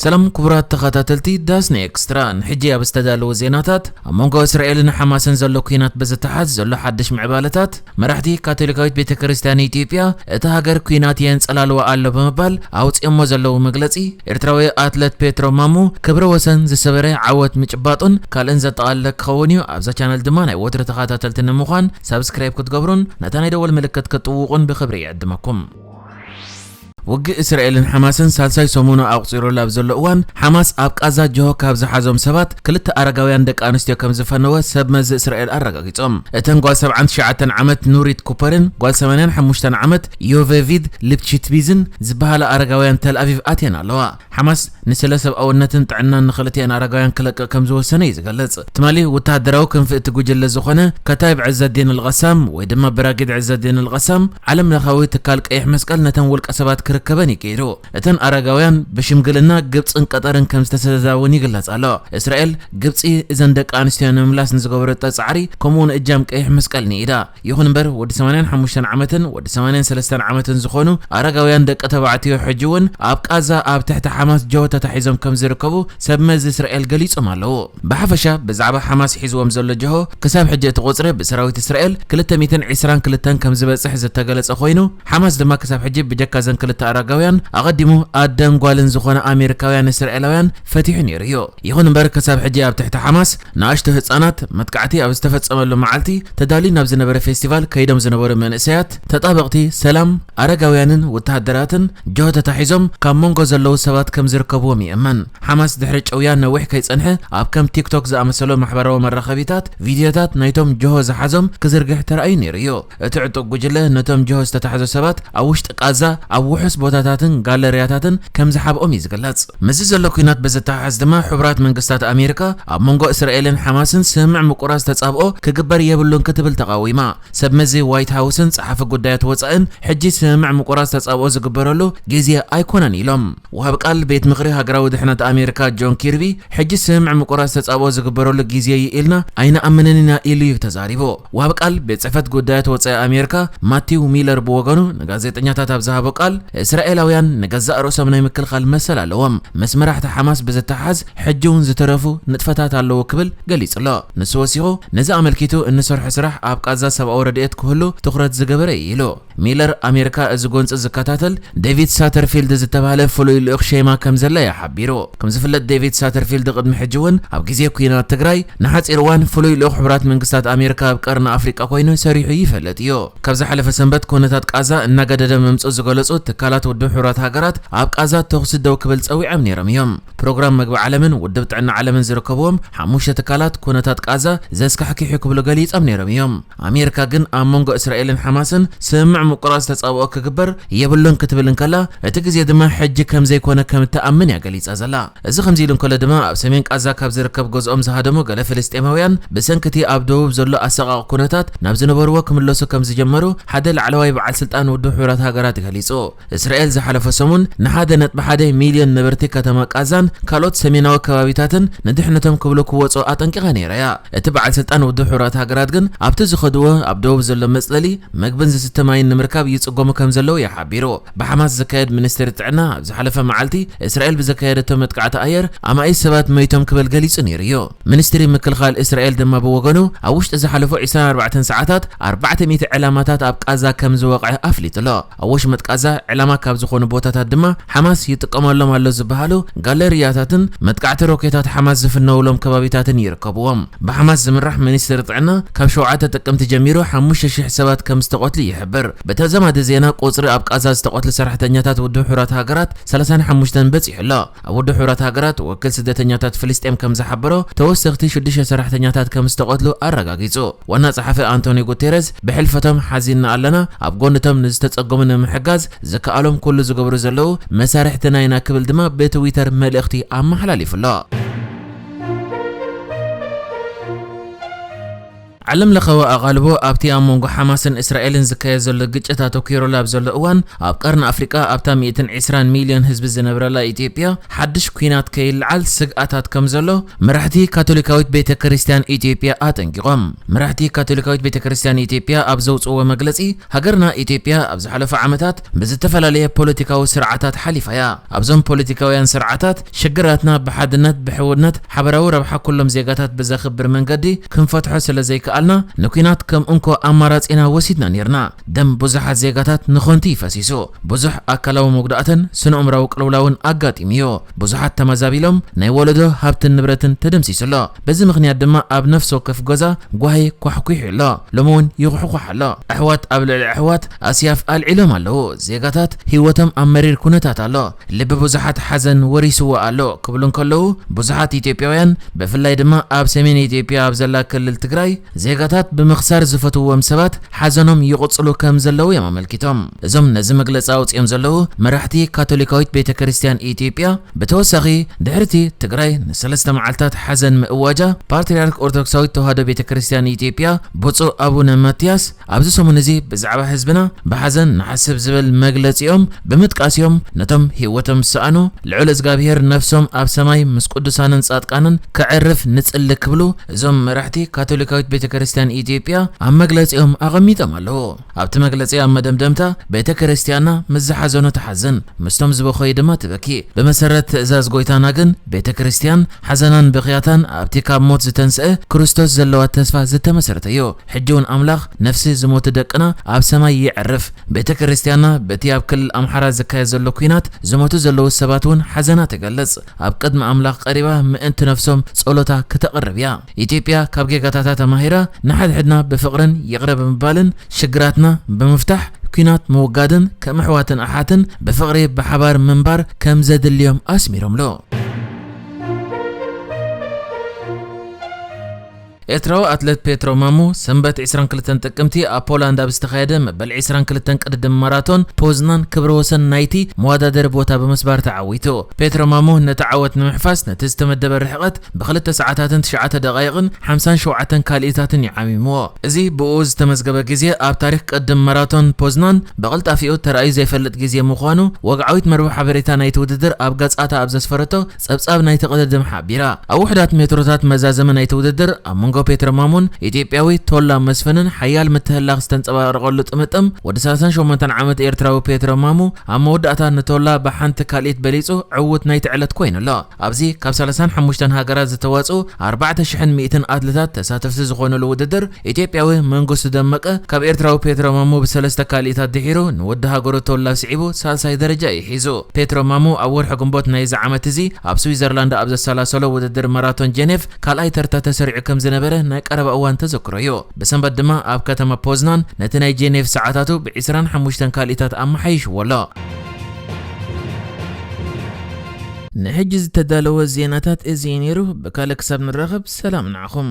ሰላም ክቡራት ተኸታተልቲ ዳስኒ ኤክስትራ፣ ንሕጂ ኣብ ዝተዳለወ ዜናታት፣ ኣብ መንጎ እስራኤልን ሓማስን ዘሎ ኲናት ብዝተሓዝ ዘሎ ሓድሽ ምዕባለታት፣ መራሕቲ ካቶሊካዊት ቤተ ክርስቲያን ኢትዮጵያ እታ ሃገር ኲናት የንጸላልዋ ኣሎ ብምባል ኣውጺኦሞ ዘለዉ መግለጺ፣ ኤርትራዊ ኣትለት ፔትሮ ማሙ ክብረ ወሰን ዝሰበረ ዓወት ምጭባጡን ካልእን ዘጠቓለለ ክኸውን እዩ። ኣብዛ ቻነል ድማ ናይ ወትሪ ተኸታተልቲ ንምዃን ሳብስክራይብ ክትገብሩን ነታ ናይ ደወል ምልክት ክትጥውቑን ብኽብሪ ይዕድመኩም። ውግእ እስራኤልን ሓማስን ሳልሳይ ሰሙኑ ኣቑጺሩ ኣብ ዘሎ እዋን፣ ሓማስ ኣብ ቃዛ ጅሆ ካብ ዝሓዞም ሰባት ክልተ ኣረጋውያን ደቂ ኣንስትዮ ከም ዝፈነወ ሰብ መዚ እስራኤል ኣረጋጊጾም። እተን ጓል ሰብዓን ትሽዓተን ዓመት ኑሪት ኩፐርን ጓል ሰማንያን ሓሙሽተን ዓመት ዮቬቪድ ሊፕቺትቢዝን ዝበሃላ ኣረጋውያን ተል ኣቪቭ ኣትየን ኣለዋ። ሓማስ ንስለ ሰብኣውነትን ጥዕናን ንኽልቲኣን ኣረጋውያን ክለቅቕ ከም ዝወሰነ እዩ ዝገልጽ። ትማሊ ወተሃደራዊ ክንፊ እቲ ጉጅለ ዝኾነ ከታይብ ዕዘዲን ኣልቐሳም ወይ ድማ ብራጊድ ዕዘዲን ኣልቐሳም ዓለም ለኻዊ ትካል ቀይሕ መስቀል ነተን ውልቀ ሰባት ክርከበን እዩ ገይሩ። እተን ኣረጋውያን ብሽምግልና ግብጽን ቀጠርን ከም ዝተሰደዳ እውን ይግለጽ ኣሎ። እስራኤል ግብጺ እዘን ደቂ ኣንስትዮ ንምምላስ ንዝገበረቶ ጻዕሪ ከምኡውን እጃም ቀይሕ መስቀል ንኢዳ። ይኹን እምበር ወዲ ሰማንያን ሓሙሽተን ዓመትን ወዲ ሰማንያን ሰለስተን ዓመትን ዝኾኑ ኣረጋውያን ደቂ ተባዕትዮ ሕጂ እውን ኣብ ቃዛ ኣብ ትሕቲ ሓማስ ጅሆ ተታሒዞም ከም ዝርከቡ ሰብ መዚ እስራኤል ገሊጾም ኣለዉ። ብሓፈሻ ብዛዕባ ሓማስ ሒዝዎም ዘሎ ጅሆ ክሳብ ሕጂ እቲ ቁጽሪ ብሰራዊት እስራኤል ክልተ ሚእትን ዕስራን ክልተን ከም ዝበጽሕ ዝተገለጸ ኮይኑ፣ ሓማስ ድማ ክሳብ ሕጂ ብጀካ እዘን ክልተ ኣረጋውያን ኣቐዲሙ ኣደን ጓልን ዝኾነ ኣሜሪካውያን እስራኤላውያን ፈቲሑ ነይሩ እዩ። ይኹን እምበር ክሳብ ሕጂ ኣብ ትሕቲ ሓማስ ንኣሽቱ ህጻናት፣ መጥቃዕቲ ኣብ ዝተፈጸመሉ መዓልቲ ተዳልዩ ናብ ዝነበረ ፌስቲቫል ከይዶም ዝነበሩ መንእሰያት፣ ተጣበቕቲ ሰላም፣ ኣረጋውያንን ወተሃደራትን ጅሆ ተታሒዞም ካብ መንጎ ዘለዉ ሰባት ከም ዝርከብዎም ይእመን። ሓማስ ድሕሪ ጭውያ ነዊሕ ከይጸንሐ ኣብ ከም ቲክቶክ ዝኣመሰሉ ማሕበራዊ መራኸቢታት ቪድዮታት ናይቶም ጅሆ ዝሓዞም ክዝርግሕ ተራእዩ ነይሩ እዩ። እቲ ዕጡቕ ጉጅለ ነቶም ጅሆ ዝተታሕዙ ሰባት ኣብ ውሽጢ ቃዛ ኣብ ውሑስ ቦታታትን ጋለርያታትን ከም ዝሓብኦም እዩ ዝግለጽ። ምስዚ ዘሎ ኲናት ብዝተሓሓዝ ድማ ሕቡራት መንግስታት ኣሜሪካ ኣብ መንጎ እስራኤልን ሓማስን ስምምዕ ምቁራጽ ተጻብኦ ክግበር የብሉን ክትብል ተቓዊማ። ሰብ መዚ ዋይት ሃውስን ጸሓፊ ጉዳያት ወጻእን ሕጂ ስምምዕ ምቁራጽ ተጻብኦ ዝግበረሉ ግዜ ኣይኮነን ኢሎም። ወሃቢ ቃል ቤት ምኽሪ ሃገራዊ ድሕነት ኣሜሪካ ጆን ኪርቢ ሕጂ ስምምዕ ምቁራጽ ተጻብኦ ዝግበረሉ ግዜ እዩ ኢልና ኣይንኣምንን ኢና ኢሉ እዩ ተዛሪቡ። ወሃቢ ቃል ቤት ጽሕፈት ጉዳያት ወጻኢ ኣሜሪካ ማቲው ሚለር ብወገኑ ንጋዜጠኛታት ኣብ ዝሃቦ ቃል፣ እስራኤላውያን ንገዛእ ርእሶም ናይ ምክልኻል መሰል ኣለዎም። ምስ መራሕቲ ሓማስ ብዝተሓሓዝ ሕጂ እውን ዝተረፉ ንጥፈታት ኣለዉ ክብል ገሊጹ ኣሎ። ንሱ ወሲኹ፣ ነዚ ኣመልኪቱ እንሰርሖ ስራሕ ኣብ ቃዛ ሰብኣዊ ረድኤት ክህሉ ትኹረት ዝገበረ እዩ ኢሉ። ሚለር ኣሜሪካ እዚ ጎንፂ ዝከታተል ዴቪድ ሳተርፊልድ ዝተባህለ ፍሉይ ልኡኽ ሸይማ ከም ዘላ እዩ ሓቢሩ። ከም ዝፍለጥ ዴቪድ ሳተርፊልድ ቅድሚ ሕጂ እውን ኣብ ግዜ ኲናት ትግራይ ንሓፂር እዋን ፍሉይ ልኡኽ ሕቡራት መንግስታት ኣሜሪካ ኣብ ቀርኒ ኣፍሪቃ ኮይኑ ሰሪሑ ይፈልጥ እዩ። ካብ ዝሓለፈ ሰንበት ኩነታት ቃዛ እናገደደ ምምፅኡ ዝገለፁ ትካላት ውድብ ሕቡራት ሃገራት ኣብ ቃዛ ተኹሲ ደው ክብል ፀዊዖም ነይሮም እዮም። ፕሮግራም መግቢ ዓለምን ውድብ ጥዕና ዓለምን ዝርከብዎም ሓሙሽተ ትካላት ኩነታት ቃዛ ዘስካሕኪሕ ክብሉ ገሊጾም ነይሮም እዮም። ኣሜሪካ ግን ኣብ መንጎ እስራኤልን ሓማስን ስምምዕ ምቁራጽ ተጻብኦ ክግበር የብሉን ክትብል እንከላ፣ እቲ ግዜ ድማ ሕጂ ከም ዘይኮነ ከም እትኣምን እያ ገሊጻ ዘላ። እዚ ከምዚ ኢሉ እንከሎ ድማ ኣብ ሰሜን ቃዛ ካብ ዝርከብ ገዝኦም ዝሃደሙ ገለ ፍልስጤማውያን ብሰንኪ እቲ ኣብ ደቡብ ዘሎ ኣሰቃቂ ኩነታት ናብ ዝነበርዎ ክምለሱ ከም ዝጀመሩ ሓደ ላዕለዋይ በዓል ስልጣን ውድብ ሕቡራት ሃገራት ገሊጹ። እስራኤል ዝሓለፈ ሰሙን ንሓደ ነጥቢ ሓደ ሚልዮን ነበርቲ ከተማ ቃዛን ካልኦት ሰሜናዊ ከባቢታትን ንድሕነቶም ክብሉ ክወጹ ኣጠንቂቓ ነይራ እያ። እቲ በዓል ስልጣን ውድብ ሕቡራት ሃገራት ግን ኣብቲ ዝኸድዎ ኣብ ደቡብ ዘሎ መጽለሊ መግብን ዝስተ ማይን ንምርካብ ይጽገሙ ከም ዘለዉ እዩ ሓቢሩ። ብሓማስ ዝካየድ ሚኒስትሪ ጥዕና ኣብ ዝሓለፈ መዓልቲ እስራኤል ብዘካየደቶ መጥቃዕቲ ኣየር ኣማኢት ሰባት መይቶም ክብል ገሊጹ ነይሩ እዩ። ሚኒስትሪ ምክልኻል እስራኤል ድማ ብወገኑ ኣብ ውሽጢ ዝሓለፉ ዕስራን ኣርባዕተን ሰዓታት ኣርባዕተ ሚእቲ ዕላማታት ኣብ ቃዛ ከም ዝወቕዐ ኣፍሊጡ ኣሎ። ኣብ ወሽመጥ ቃዛ ዕላማ ካብ ዝኾኑ ቦታታት ድማ ሓማስ ይጥቀመሎም ኣሎ ዝበሃሉ ጋለርያታትን መጥቃዕቲ ሮኬታት ሓማስ ዝፍነውሎም ከባቢታትን ይርከብዎም። ብሓማስ ዝምራሕ ሚኒስትሪ ጥዕና ካብ ሸውዓተ ጥቅምቲ ጀሚሩ ሓሙሽተ ሽሕ ሰባት ከም ዝተቐትሉ ይሕብር። ብተዛማዲ ዜና ቁጽሪ ኣብ ቃዛ ዝተቐትሉ ሰራሕተኛታት ውድብ ሕቡራት ሃገራት ሰላሳን ሓሙሽተን በጺሑ ኣሎ። ኣብ ውድብ ሕቡራት ሃገራት ወኪል ስደተኛታት ፍልስጤም ከም ዝሓበሮ፣ ተወሰኽቲ ሽዱሽተ ሰራሕተኛታት ከም ዝተቐትሉ ኣረጋጊጹ። ዋና ጸሓፊ ኣንቶኒ ጉቴረዝ፣ ብሕልፈቶም ሓዚንና ኣለና፣ ኣብ ጎንቶም ንዝተጸገሙ ንምሕጋዝ ዝከኣሎም ኩሉ ዝገብሩ ዘለዉ መሳርሕትና ኢና ክብል ድማ ብትዊተር መልእኽቲ ኣመሓላሊፉ ኣሎ። ዓለም ለኸዊ ኣቓልቦ ኣብቲ ኣብ መንጎ ሓማስን እስራኤልን ዝካየድ ዘሎ ግጭት ኣተኲሩሉ ኣብ ዘሎ እዋን፣ ኣብ ቀርኒ ኣፍሪቃ ኣብታ ሚእትን ዕስራን ሚልዮን ህዝቢ ዝነብረላ ኢትዮጵያ ሓድሽ ኲናት ከይለዓል ስግኣታት ከም ዘሎ መራሕቲ ካቶሊካዊት ቤተ ክርስቲያን ኢትዮጵያ ኣጠንቂቖም። መራሕቲ ካቶሊካዊት ቤተ ክርስቲያን ኢትዮጵያ ኣብ ዘውፅዎ መግለፂ፣ ሃገርና ኢትዮጵያ ኣብ ዝሓለፉ ዓመታት ብዝተፈላለየ ፖለቲካዊ ስርዓታት ሓሊፋ እያ። ኣብዞም ፖለቲካውያን ስርዓታት ሽግራትና ብሓድነት፣ ብሕውነት፣ ሓበራዊ ረብሓ ኩሎም ዜጋታት ብዘኽብር መንገዲ ክንፈትሖ ስለ ዘይከኣልና ንኲናት ከም እንኮ ኣማራጺና ወሲድና ኔርና። ደም ብዙሓት ዜጋታት ንኸንቱ ይፈሲሱ። ብዙሕ ኣካላዊ መጉዳእትን ስነ-ኣእምራዊ ቅልውላውን ኣጋጢሙ እዩ። ብዙሓት ተመዛቢሎም፣ ናይ ወለዶ ሃብትን ንብረትን ተደምሲሱ ኣሎ። በዚ ምኽንያት ድማ ኣብ ነፍሲ ወከፍ ገዛ ጓሂ ኳሕኲሑ ኣሎ። ሎሚ እውን ይኹሕኳሕ ኣሎ። ኣሕዋት ኣብ ልዕሊ ኣሕዋት ኣስያፍ ኣልዒሎም ኣለዉ። ዜጋታት ህይወቶም ኣብ መሪር ኩነታት ኣሎ። ልቢ ብዙሓት ሓዘን ወሪስዎ ኣሎ ክብሉ እንከለዉ፣ ብዙሓት ኢትዮጵያውያን ብፍላይ ድማ ኣብ ሰሜን ኢትዮጵያ ኣብ ዘላ ክልል ትግራይ ዜጋታት ብምኽሳር ዝፈትውዎም ሰባት ሓዘኖም ይቕጽሉ ከም ዘለዉ እዮም ኣመልኪቶም። እዞም ነዚ መግለጺ ኣውጺኦም ዘለዉ መራሕቲ ካቶሊካዊት ቤተ ክርስቲያን ኢትዮጵያ ብተወሳኺ ድሕርቲ ትግራይ ንሰለስተ መዓልታት ሓዘን ምእዋጃ ፓትርያርክ ኦርቶዶክሳዊት ተዋህዶ ቤተ ክርስቲያን ኢትዮጵያ ብፁዕ ኣቡነ ማትያስ ኣብዚ ሰሙን እዚ ብዛዕባ ህዝብና ብሓዘን ንሓስብ ዝብል መግለጺኦም ብምጥቃስ እዮም ነቶም ህይወቶም ዝሰኣኑ ልዑል እግዚኣብሔር ነፍሶም ኣብ ሰማይ ምስ ቅዱሳንን ጻድቃንን ከዕርፍ ንጽሊ ክብሉ እዞም መራሕቲ ካቶሊካዊት ቤተ ክርስቲያን ኢትዮጵያ ኣብ መግለጺኦም ኣቐሚጦም ኣለዉ። ኣብቲ መግለጺ ኣብ መደምደምታ ቤተ ክርስቲያንና ምስ ዝሓዘኑ ትሓዝን ምስቶም ዝበኸዩ ድማ ትበኪ። ብመሰረት ትእዛዝ ጎይታና ግን ቤተ ክርስቲያን ሓዘናን ብኽያታን ኣብቲ ካብ ሞት ዝተንስአ ክርስቶስ ዘለዋ ተስፋ ዝተመሰረተ እዩ። ሕጂ እውን ኣምላኽ ነፍሲ ዝሞቱ ደቅና ኣብ ሰማይ የዕርፍ። ቤተ ክርስቲያንና በቲ ኣብ ክልል ኣምሓራ ዝካየድ ዘሎ ኲናት ዝሞቱ ዘለዉ ሰባት እውን ሓዘና ትገልጽ። ኣብ ቅድሚ ኣምላኽ ቀሪባ ምእንቲ ነፍሶም ጸሎታ ክተቕርብ እያ። ኢትዮጵያ ካብ ጌጋታታ ተማሂራ ንሓድሕድና ብፍቕርን ይቕረ ብምባልን ሽግራትና ብምፍታሕ ኲናት ምውጋድን ከም ኣሕዋትን ኣሓትን ብፍቕሪ ብሓባር ምንባር ከም ዘድልዮም ኣስሚሮምሉ። ኤርትራዊ ኣትሌት ፔትሮ ማሞ ሰንበት ዕስራን ክልተን ጥቅምቲ ኣብ ፖላንድ ኣብ ዝተኻየደ መበል ዕስራን ክልተን ቅድድም ማራቶን ፖዝናን ክብረ ወሰን ናይቲ መወዳደሪ ቦታ ብምስባር ተዓዊቱ። ፔትሮ ማሞ ነቲ ዓወት ንምሕፋስ ነቲ ዝተመደበ ርሕቐት ብክልተ ሰዓታትን ትሽዓተ ደቓይቕን ሓምሳን ሸውዓተን ካልኢታትን ይዓሚምዎ። እዚ ብኡ ዝተመዝገበ ግዜ ኣብ ታሪኽ ቅድም ማራቶን ፖዝናን ብቕልጣፊኡ ተራእዩ ዘይፈልጥ ግዜ ምዃኑ ወግዓዊት መርበብ ሓበሬታ ናይቲ ውድድር ኣብ ገጻታ ኣብ ዘስፈረቶ ጸብጻብ ናይቲ ቅድድም ሓቢራ። ኣብ ውሑዳት ሜትሮታት መዛዘሚ ናይቲ ውድድር ኣብ መንጎ ፔትሮ ማሞን ኢትዮጵያዊ ቶላ መስፍንን ሓያል ምትህልላኽ ዝተንጸባረቐሉ ጥምጥም ወዲ ሰላሳን ሸሞንተን ዓመት ኤርትራዊ ፔትሮ ማሞ ኣብ መወዳእታ ንቶላ ብሓንቲ ካልኢት በሊጹ ዕዉት ናይቲ ዕለት ኮይኑ ኣሎ። ኣብዚ ካብ ሰላሳን ሓሙሽተን ሃገራት ዝተዋጽኡ ኣርባዕተ ሽሕን ሚእትን ኣትሌታት ተሳተፍቲ ዝኾኑሉ ውድድር ኢትዮጵያዊ መንግስቱ ደመቀ ካብ ኤርትራዊ ፔትሮ ማሞ ብሰለስተ ካልኢታት ድሒሩ ንወዲ ሃገሩ ቶላ ስዒቡ ሳልሳይ ደረጃ እዩ ሒዙ። ፔትሮ ማሞ ኣብ ወርሒ ግንቦት ናይዚ ዓመት እዚ ኣብ ስዊዘርላንድ ኣብ ዘሰላሰሎ ውድድር ማራቶን ጀኔቭ ካልኣይ ተርታ ተሰሪዑ ከም ዝነበረ ናይ ቀረባ እዋን ተዘክሮ እዩ። ብሰንበት ድማ ኣብ ከተማ ፖዝናን ነቲ ናይ ጀኔቭ ሰዓታቱ ብ ዕስራን ሓሙሽተን ካልኢታት ኣመሓይሽዎ ኣሎ። ንሕጂ ዝተዳለወ ዜናታት እዚ እዩ ነይሩ። ብካልእ ክሳብ ንራኸብ ሰላም ንዓኹም።